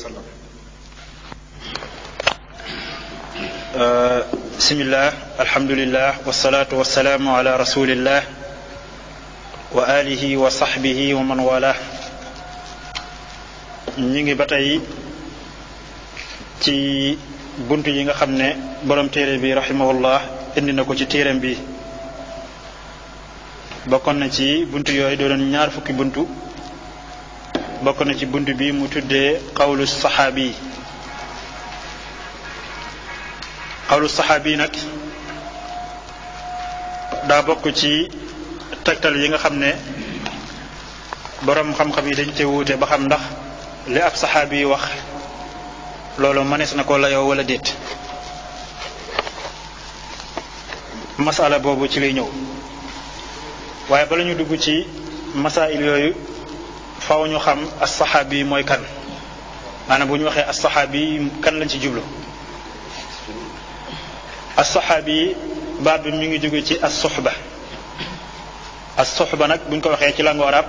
sallam. Bismillah, alhamdulillah, wassalatu wassalamu ala rasulillah wa alihi wa sahbihi wa man wala. ñu ngi ba tey ci buntu yi nga xam ne borom téere bi rahimahullah indi na ko ci téereem bi. bokkoon na ci buntu yooyu doon ñaar fukki buntu. bokk na ci buntu bi mu tuddee qawlu saxaabi. qawlu saxaabi nag daa bokk ci tegtal yi nga xam ne boroom xam-xam yi dañ te wuute ba xam ndax li ab saxaabi yi wax loolu mënees na ko layoo wala déet. masala boobu ci lay ñëw waaye bala ñu dugg ci masail yooyu faw ñu xam as-saxaabi mooy kan. maanaam bu ñu waxee as-saxaabi kan lañ ci jublu. as-saxaabi baat bi mi ngi jóge ci as-suxba. as-suxba nag bu ñu ko waxee ci langue arab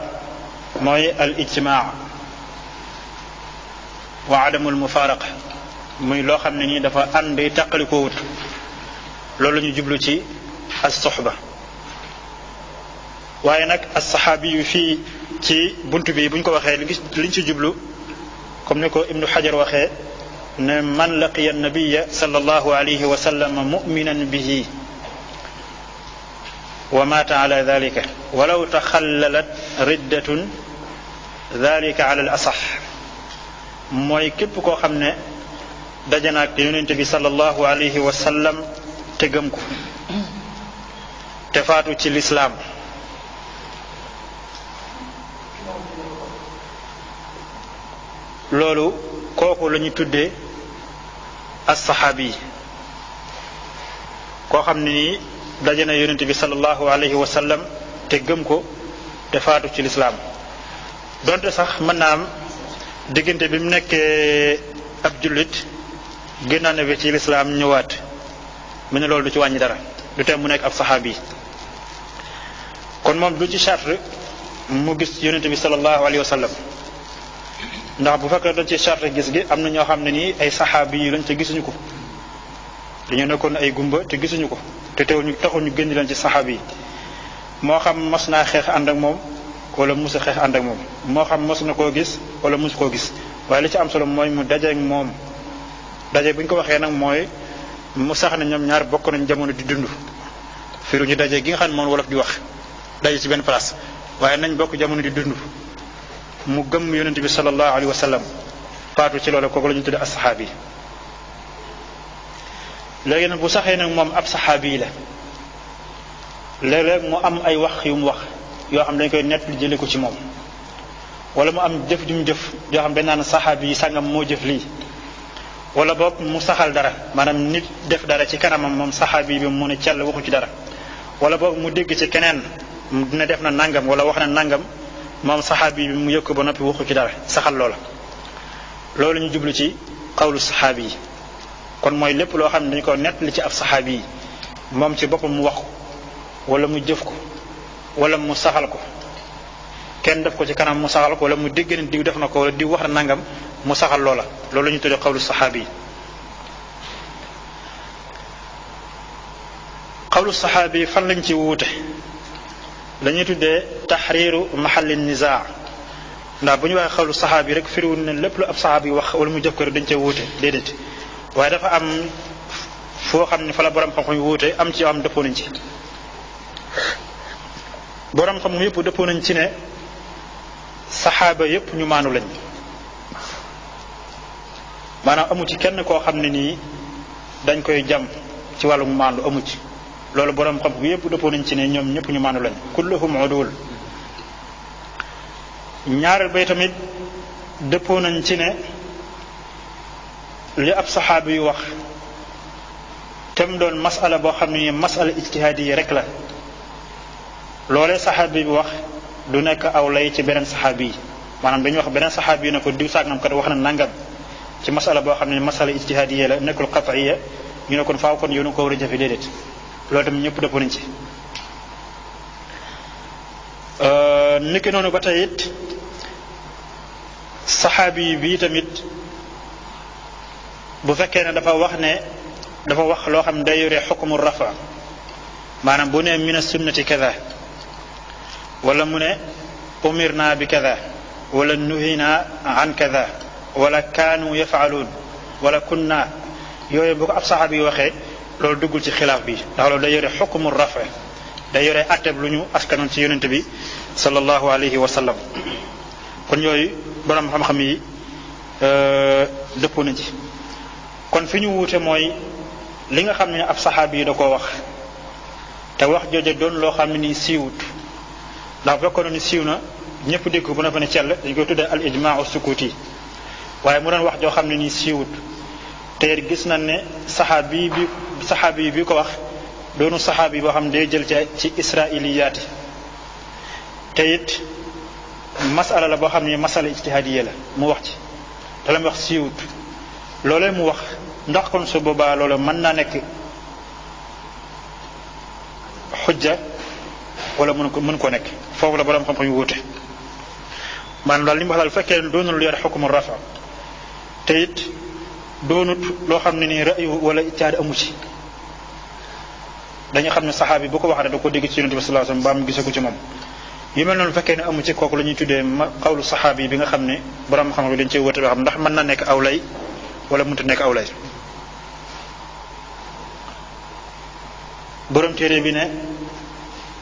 mooy al ijtimaa wa adamul mufaaraqa muy loo xam ne nii dafa ànd tàqali koo wut. loolu la ñu jublu ci as-suxba. waaye nag as-saxaabi yu fii ci bunt bi bu ñu ko waxee liñ ci jublu comme ni ko Ibnu Xajar waxee ne man laqiya nabiya sallallahu alayhi wa sallam mu'minan bihi wa mata ala dhalika walaw taxallalat riddatun dhalika ala al asax. mooy képp koo xam ne daje na ak yonent bi sallallahu alayhi wa sallam te gëm ko te faatu ci lislaam loolu kooku la ñu tuddee as-saxaabi. koo xam ne nii daje na yonent bi sallallahu alayhi wa sallam te gëm ko te faatu ci lislaam. donte sax mën naa am diggante bi mu nekkee ab jullit génnaa na bi ci lislaam ñëwaat mu ne loolu du ci wàññi dara du tee mu nekk ab saxaabi. kon moom du ci charte mu gis yonent bi sallallahu alayhi wa sallam. ndax bu fekkee dañ ci charte gis gi am na ñoo xam ne nii ay saxaabi yi lañ te gisuñu ko. dañoo nekkoon ay gumba te gisuñu ko te teewul ñu taxul ñu génn leen ci saxaabi yi. moo xam mos naa xeex ànd ak moom wala musa xeex ànd ak moom. moo xam mos na koo gis wala musu koo gis waaye li ci am solo mooy mu daje ak moom. daje bu ñu ko waxee nag mooy mu sax ne ñoom ñaar bokk nañ jamono di dund. firu ñu daje gi nga xam ne moom wolof di wax daje ci benn place waaye nañ bokk jamono di dund. mu gëm yonent bi sallallahu alayhi wa sallam faatu ci loolu kooku la ñu tudde as-saxaabi. léegi nag bu saxee nag moom ab saxaabi la léeg-léeg mu am ay wax yu mu wax yoo xam dañ koy nett li jëlee ko ci moom wala mu am jëf ju mu jëf yoo xam dañ naan saxaabi yi sàngam moo jëf lii wala boog mu saxal dara maanaam nit def dara ci kanamam moom saxaabi bi mu ne cell waxu ci dara wala boog mu dégg ci keneen dina def na nangam wala wax na nangam moom saxaabi bi mu yëg ko ba noppi waxu ci dara saxal loola. loolu ñu jublu ci qawlu saxaabi yi. kon mooy lépp loo xam ne dañu ko nett li ci ab saxaabi yi moom ci boppam mu wax ko wala mu jëf ko wala mu saxal ko kenn def ko ci kanam mu saxal ko wala mu dégg ne diw def na ko wala diw wax na nangam mu saxal loola loolu la ñu tuddee qawlu saxaabi yi. qawlu saxaabi yi fan lañ ci wuute lañuy tuddee taxriiru mahalli nizaa. ndax bu ñu waxee xawlu saxaabi rek firiwul ne lépp lu ab saxaabi wax wala mu jëf ko rek dañ cee wuute déedéet waaye dafa am foo xam ne fa la borom xam-xam yu wuute am ci yoo xam dëppoo nañ ci. borom xam yëpp dëppoo nañ ci ne saxaaba yëpp ñu maanu lañ maanaam amu ci kenn koo xam ne nii dañ koy jam ci wàllu maandu amu ci. loolu borom xam yëpp dëppoo nañ ci ne ñoom ñëpp ñu maanu lañ kulluhum udul. ñaareel bay tamit dëppoo nañ ci ne li ab saxaabi yu wax tem doon masala boo xam ne masala ijtihaadi yi rek la loolee saxaabi bi wax du nekk aw lay ci beneen saxaabi yi maanaam dañuy wax beneen saxaabi yi ne ko diw sàngam kat wax na nangam ci masala boo xam ne masala ijtihaadi yi la nekkul qat'iyya ñu ne kon faaw kon yoonu ko war a jëfe déedéet loolu tamit ñëpp dëppoo nañ ci. niki noonu ba tey it saxaabi bi tamit bu fekkee ne dafa wax loo xam ne day yore xukmu rafa maanaam bu ne min as-sunnati kaza wala mu ne umirna bi kaza wala nuhina an kaza wala kaanu yafaaluun wala kunna yooyu bu ko ab saxaabi yi waxee loolu duggul ci xilaaf bi ndax loolu day yore xukmu rafa day yore atteb lu ñu askanoon ci yonent bi sallallahu alayhi wa sallam kon yooyu borom xam-xam yi dëppoo na ci kon fi ñu wuute mooy li nga xam ne ab saxaabi yi da koo wax te wax jooje doon loo xam ne ni siiwut ndax fekkoon ni siiw na ñëpp dégg ko bu na fa ne cell dañ koy tuddee al ijmaa sukuti waaye mu doon wax joo xam ne ni siiwut te gis nañ ne saxaabi bi ko wax doonu saxaabi boo xam ne day jël ci israiliyaati te it masala la boo xam ne masala ijtihaadiya la mu wax ci te la mu wax siiwut loolee mu wax ndax kon su boobaa loolu mën naa nekk xujja wala mën ko nekk foofu la borom xam-xam yu wuute maanaam daal li mu wax daal fekkee doonul lu yore xukmu rafa te it doonut loo xam ne nii ra'yu wala ijtihaad amu ci dañu xam ne saxaabi bu ko waxee da ko dégg ci yonent bi sallallahu alayhi wasallam ba am gisagu ci moom yu mel noonu fekkee ne amu ci kooku la ñuy tuddee xawlu saxaabi bi nga xam ne borom xam bi dañ cee wuute ba xam ndax mën na nekk aw lay wala mënut a nekk aw lay borom téere bi ne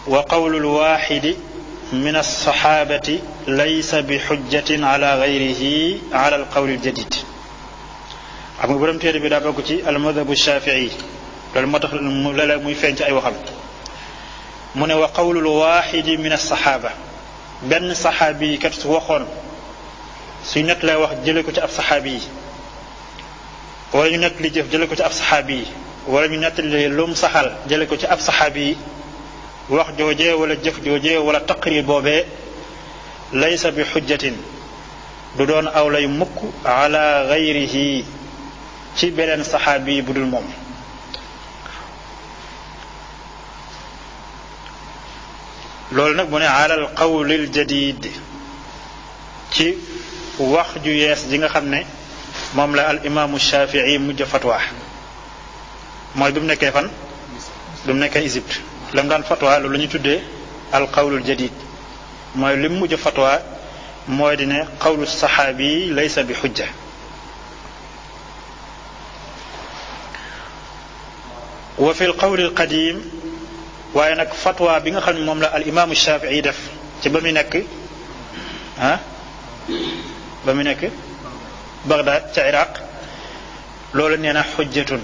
wa qawlul waaxidi min alsaxaabati laysa bi xujjatin ala gayrihi ala alqawli aljadid xam nga borom téere bi daa bokk ci almadhabu shafii loolu moo tax léeg-léeg muy feeñ ci ay waxam mu ne wa qawlul waaxidi min alsaxaaba benn saxaabi yi kat su waxoon suy net lay wax jële ko ci ab saxaabi yi wala ñu net li jëf jële ko ci ab saxaabi yi wala ñu nettali lum saxal jële ko ci ab saxaabi yi wax joojee wala jëf joojee wala taqrir boobee laysa bi xujjatin du doon aw lay mukk ala gayrihi ci beneen saxaabi yi bu dul moom loolu nag mu ne ala al qawlil jadid ci wax ju yees ji nga xam ne moom la al imaamu Shafii mujj fatwa mooy bi mu nekkee fan bi mu nekkee Égypte la mu daan fatwa loolu la ñuy tuddee al qawlul jadid mooy li mu mujj fatwa mooy di ne qawlu saxaabi laysa bi xujja wa fi al qawli al qadim waaye nag fatwa bi nga xam ne moom la al imaamu Shafii def ci ba mu nekk ba mu nekk Bagdad ca Iraq loolu nee na xujjatun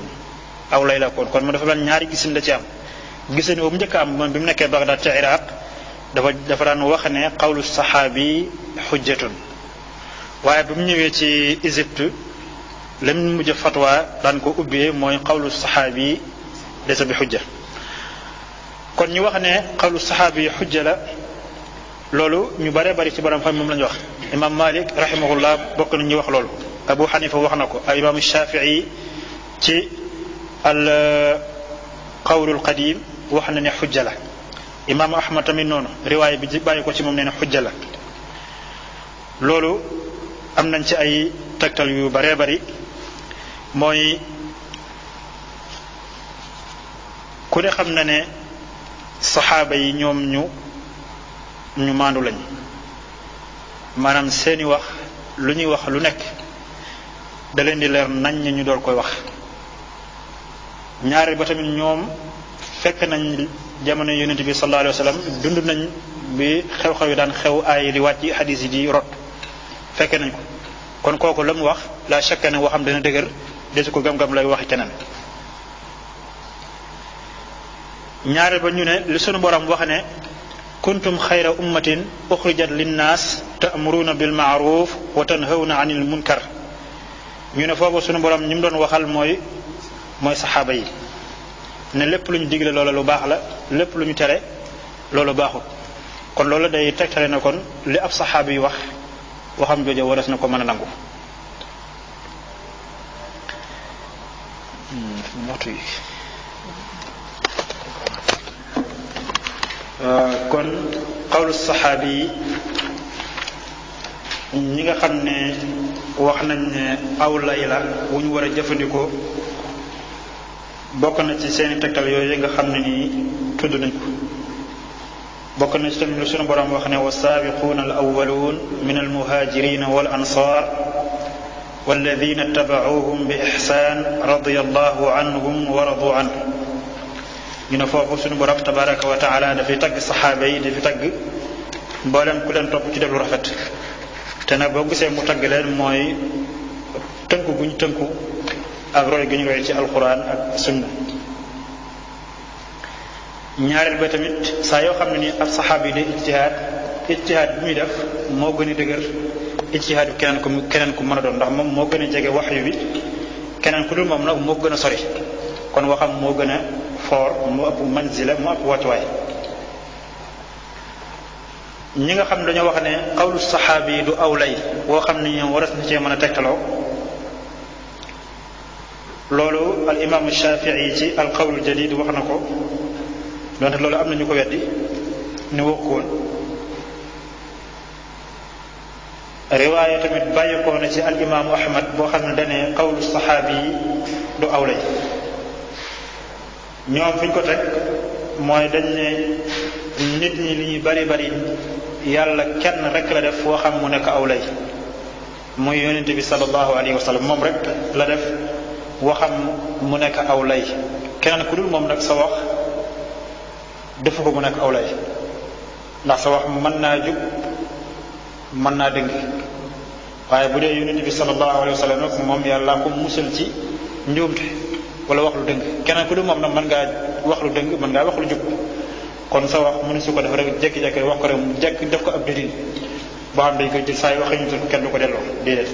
aw lay la kon mu dafa mel ñaari gisin la ci am gisin boobu njëkk am moom bi mu nekkee Bagdad ca Iraq dafa daan wax ne qawlu saxaabi xujjatun waaye bi mu ñëwee ci Égypte la mu mujj fatwa daan ko ubbee mooy qawlu saxaabi laysa bi xujja kon ñu wax ne qawlu saxaabi xujja la loolu ñu bare bari ci borom xam moom la ñu wax imam Malik rahimahullah bokk na ñu wax loolu Abu Hanifa wax na ko ak imam Shafii ci al qawlul qadim wax na ne xujja la imam Ahmad tamit noonu riwaay bi bàyyi ko ci moom nee na xujja la loolu am nañ ci ay tegtal yu bare bari mooy ku ne xam na ne saxaaba yi ñoom ñu maandu lañ maanaam seeni wax lu ñuy wax lu nekk da leen di leer nañ ñu door koy wax ñaareel ba tamit ñoom fekk nañ jamono yonent bi sallallahu alayhi wa sallam dund nañ bi xew-xew yi daan xew ay di wàcc xadiis yi di rot fekk nañ ko kon kooku la mu wax la chaque ne waxam dana dëgër desu ko gam-gam lay waxi keneen ñaareel ba ñu ne li sunu borom wax ne kuntum xayra ummatin uxrijat linnaas ta'muruna bil ma'ruf wa tanhawna 'anil munkar ñu ne foofu sunu borom ñi mu doon waxal mooy saxaaba yi ne lépp lu ñu digle loola lu baax la lépp lu ñu tere loolu baaxul kon loolu day tegtale na kon li ab saxaaba yi wax waxam jooju waras na ko mën a nangu waxtu yi kon qawlu saxaabi yi ñi nga xam ne wax nañ ne aw lay la wu ñu war a jëfandikoo bokk na ci seeni tegtal yooyu nga xam ne nii tudd nañ ko bokk na ci tamit lu sunu borom wax ne wasaabiquuna al awwaluun min al muhaajirina wal ansaar walladina tabauhum bi ixsaan radiyallahu anhum wa radu anhu ñu ne foofu sunu borom tabaraka wa taala dafay tagg saxaaba yi dafay tagg mboolem ku leen topp ci def lu rafet te nag boo gisee mu tagg leen mooy tënku gu ñu tënku ak roy gu ñu roy ci alquran ak sunna ñaareel ba tamit saa yoo xam ne ni ab saxaaba yi de ijtihaad bi muy def moo gën a dëgër ijtihaad bi keneen ku mën a doon ndax moom moo gën a jege waxyu bi keneen ku dul moom nag moo gën a sori kon waxam moo gën a foor moo ëpp manzila moo ëpp wàccuwaay ñi nga xam ne dañoo wax ne xawlu saxaabi yi du aw lay boo xam ne ñoom waras na cee mën a tegtaloo loolu al imaamu Shafii ci al qawlu jadid wax na ko donte loolu am na ñu ko weddi ni wax ko woon riwaaya tamit bàyyikoo na ci al imaamu Ahmad boo xam ne dane qawlu saxaabi yi du aw lay ñoom fi ñu ko teg mooy dañ ne nit ñi li ñuy bari bari yàlla kenn rek la def foo xam mu nekk aw lay muy yonente bi sallallahu alayhi wa sallam moom rek la def waxam mu nekk aw lay keneen ku dul moom nag sa wax defu ko mu nekk aw lay ndax sa wax mën naa jub mën naa dëng waaye bu dee yonente bi sallallahu alayhi wa sallam nag moom yàlla ko musal ci njuumte wala wax lu dëng keneen ku dul moom nag mën ngaa wax lu dëng mën ngaa wax lu jub kon sa wax mënu su ko def rek jékki-jékki wax ko rek mu jekk def ko ab dalil boo xam dañ koy jël saa yu waxee ñu kenn du ko delloo déedéet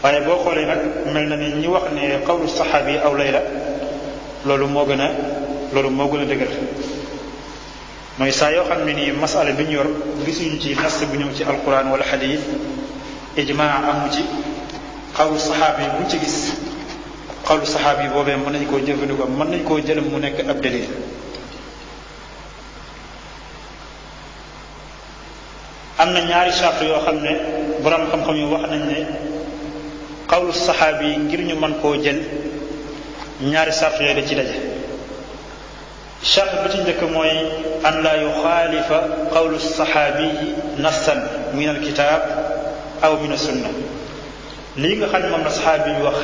waaye boo xoolee nag mel na ni ñi wax ne xawlu saxaabi yi aw lay la loolu moo gën a dëgër mooy saa yoo xam ne nii masala bi ñu yor gisuñu ci nas bu ñëw ci alquran wala xadiis ijmaa amu ci xawlu saxaabi yi buñ ci gis xawlu saxaabi yi boobee mën nañ koo jëfandikoo mën nañ koo jël mu nekk ab dalil am na ñaari charte yoo xam ne borom xam-xam yi wax nañ ne xawlu saxaabi yi ngir ñu mën koo jël ñaari charte yooyu da ci daje charte bi ci njëkk mooy an laa yuxaalifa xawlu saxaabi yi nassan min alkitab aw min sunna lii nga xam ne moom la saxaabi yi wax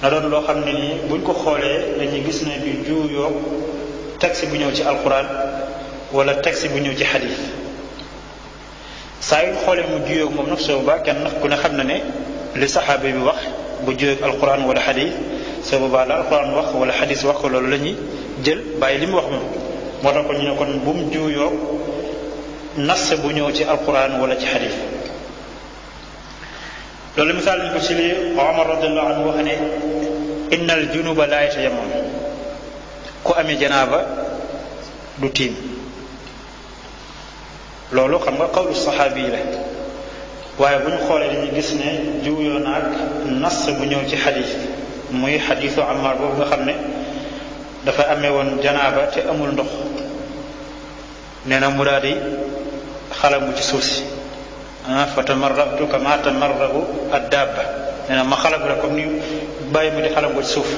na doon loo xam ne nii buñ ko xoolee dañuy gis ne du juuyoo texte bu ñëw ci alquran wala texte bu ñëw ci xadiis saa yu xoolee mu juyoog moom nag soo boobaa kenn ku ne xam na ne li saxaaba bi wax bu juyoog alquran wala xadis soo boobaa la alquran wax wala xadis wax ko loolu la ñuy jël bàyyi li mu wax moom moo tax ko ñu ne kon bu mu juyoog nas bu ñëw ci alquran wala ci xadis loolu misaal nañ ko ci li Omar radiallahu anhu wax ne inna al junuba la yatayammam ku amee janaaba du tiim loolu xam nga xawlu saxaabi yi la waaye bu ñu xoolee dañuy gis ne juuyoo naag nas bu ñëw ci xadis muy xadisu Ammar boobu nga xam ne dafa amee woon janaaba te amul ndox nee na mu daal di xalangu ci suuf si fa tamarratu kama tamarrabu ad-dabba nee na ma xalangu la comme ni bàyyi mu di xalangu ci suuf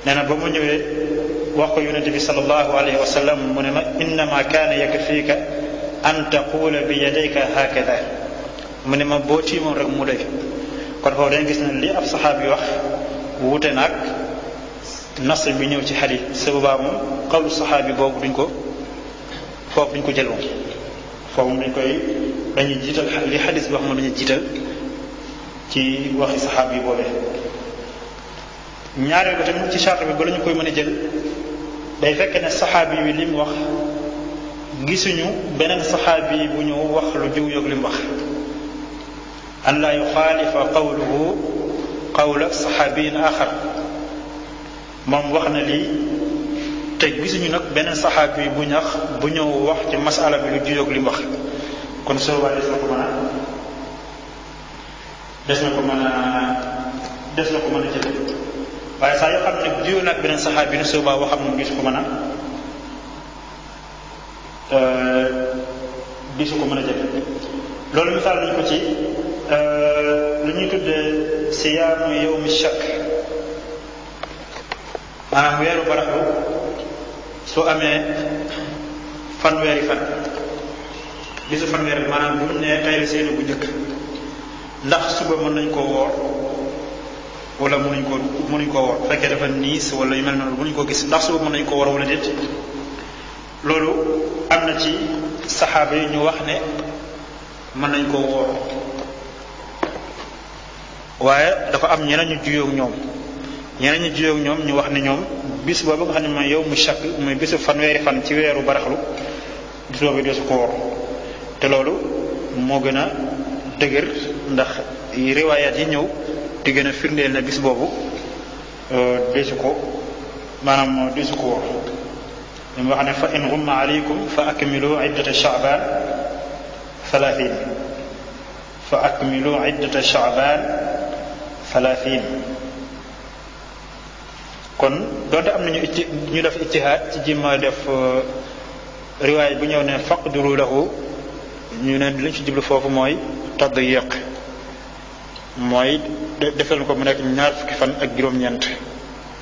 nee na ba mu ñëwee wax ko yonente bi sallallahu alayhi wa sallam mu ne ma innama kaana yakfiika an taqula bi yadayka hakada mu ne ma boo tiimoon rek mu doy kon foofu dañ gis ne li ab saxaab yi wax wuute naag nas bi ñëw ci xadis sa boobaa moom xawlu saxaab yi boobu duñ ko jël moom foofu dañuy jiital li xadis bi wax moom dañuy jiital ci waxi saxaab yi boobee ñaareel ba tamit ci charte bi ba la ñu koy mën a jël day fekk ne saxaabi yi li mu wax gisuñu beneen saxaabi bu ñu wax lu jiw yoog li mu wax an laa yuxaalifa qawluhu qawla saxaabiyin axar moom wax na lii te gisuñu nag beneen saxaabi bu ñëw wax ci masala bi lu jiw yoog li mu wax kon soobaa des na ko mën a jël waaye saa yoo xam ne jiw nag beneen saxaabi ne soobaa waxam moom gisu ko mën a jël loolu misaal nañ ko ci lu ñuy tuddee siyaamu yawmi shakk maanaam weeru baraxlu soo amee fanweeri fan bisu fanweeri maanaam bu ne tey la seeni bu njëkk ndax suba mën nañ koo woor wala mënuñ koo woor fekkee dafa niis wala yu mel noonu mënuñ koo gis ndax suba mën nañ koo woor wala déet loolu am na ci saxaaba yi ñu wax ne mën nañ koo woor waaye dafa am ñeneen ñu juyoog ñoom ñu wax ne ñoom bis boobu nga xam ne mooy yow mu shakk muy bisu fanweeri fan ci weeru baraxlu bis boobu dee su ko woor te loolu moo gën a dëgër ndax riwaayaat yi ñëw di gën a firndeel na bis boobu deesu ko woor li mu wax ne fa in ghumma alaykum fa akmilu iddata sha'ban 30 fa akmilu iddata sha'ban 30 kon doonte am nañu ñu def ijtihaad ci jima def riwaay bu ñëw ne faqduru lahu ñu ne liñ ci jublu foofu mooy tadyiq mooy defal ko mu nekk ñaar fukki fan ak juróom-ñeent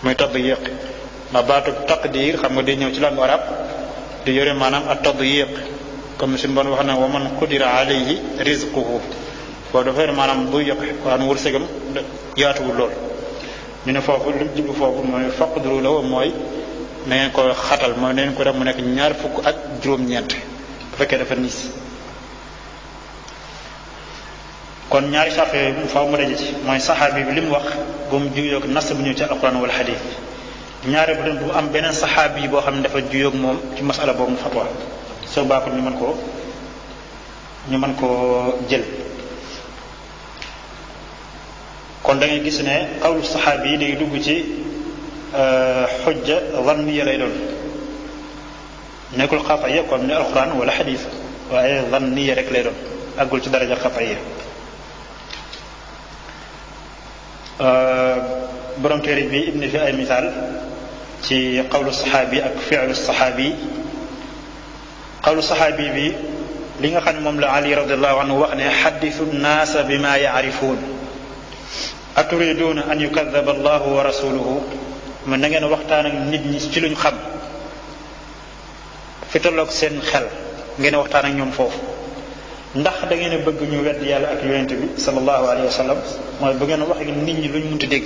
mooy tadyiq ndax baatu taqdir xam nga day ñëw ci langue arab di yore maanaam ak tadyiq comme suñu bon wax na wa man qudira alayhi rizquhu boobu dafa yore maanaam buy yëq waan wërsëgam yaatuwul lool ñu ne foofu li jublu foofu mooy faqduru lahu mooy na ngeen ko xatal mooy na ngeen ko def mu nekk ñaar fukk ak juróom-ñeent bu fekkee dafa niis kon ñaari sart yooyu faaw mu daje ci mooy saxaabi bi li mu wax bu mu juyoog nas bu ñëw ci alquran wala xadiis ñaare bu dem bu am beneen saxaabi boo xam ne dafa juyoog moom ci masala boobu mu fatwa soo baaxul ñu mën koo jël kon da ngay gis ne xawlu saxaabi yi day dugg ci xujja zanniya lay doon nekkul xataiya comme ni alquran wala xadiis waaye zanniya rek lay doon àggul ci daraja xataiya borom téere bi ibni fi ay misaal ci xawlu saxaabi ak fi'lu saxaabi xawlu saxaabi bi li nga xam ne moom la ali radiallahu anhu wax ne xaddisu nnaasa bima yaarifuun aturiduuna an yukadaba allahu wa rasuluhu man na ngeen waxtaan ak nit ñi ci luñ xam fi tolloog seen xel ngeen waxtaan ak ñoom foofu ndax da ngeen a bëgg ñu wedd yàlla ak yonente bi sallallahu alayhi wa sallam mooy bu ngeen wax ak nit ñi luñ munti dégg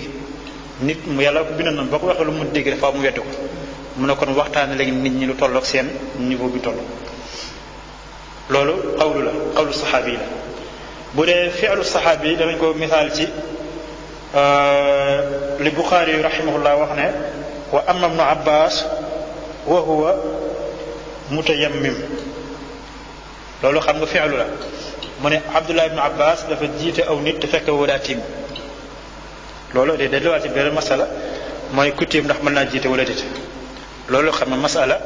nit mu yàlla ko bindoon noonu boo ko waxee lu munti dégg dafa mu wedd ko mu ne kon waxtaan léegi nit ñi lu tolloog seen niveau bi toll loolu xawlu saxaabi yi la bu dee fi'lu saxaabi yi danañ ko misaal ci li Buxaari yu rahimahullah wax ne wa amma ibnu Abbas wa huwa mutayammim loolu xam nga fi'lu la mu ne Abdullah ibnu Abbas dafa jiite aw nit te fekk wala tiim loolu day delluwaat ci beneen masala mooy ku tiim ndax mën naa jiite wala déet loolu xam nga masala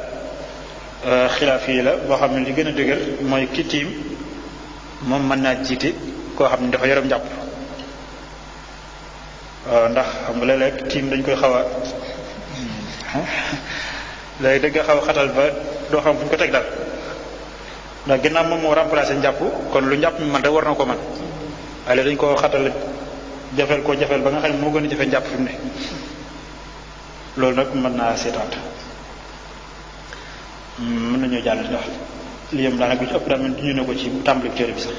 xilaaf yi la boo xam ne li gën a dëgër mooy ki tiim moom mën naa jiite koo xam ne dafa yaram njàpp ndax xam nga léeg-léeg tiim dañ koy xaw a léegi dëgg xaw a xatal ba doo xam fu ñu ko teg daal ndax ginnaaw moom moo remplacé njàpp kon lu njàpp mi man rek war na ko man waaye dañ koo xatal jafeel ba nga xam ne moo gën a jafe njàpp fi mu ne loolu nag mën naa seetaat mën nañoo jàll ndax li yëm daanaka lu ci ëpp daal man ñu ne ko ci tàmbali téere bi sax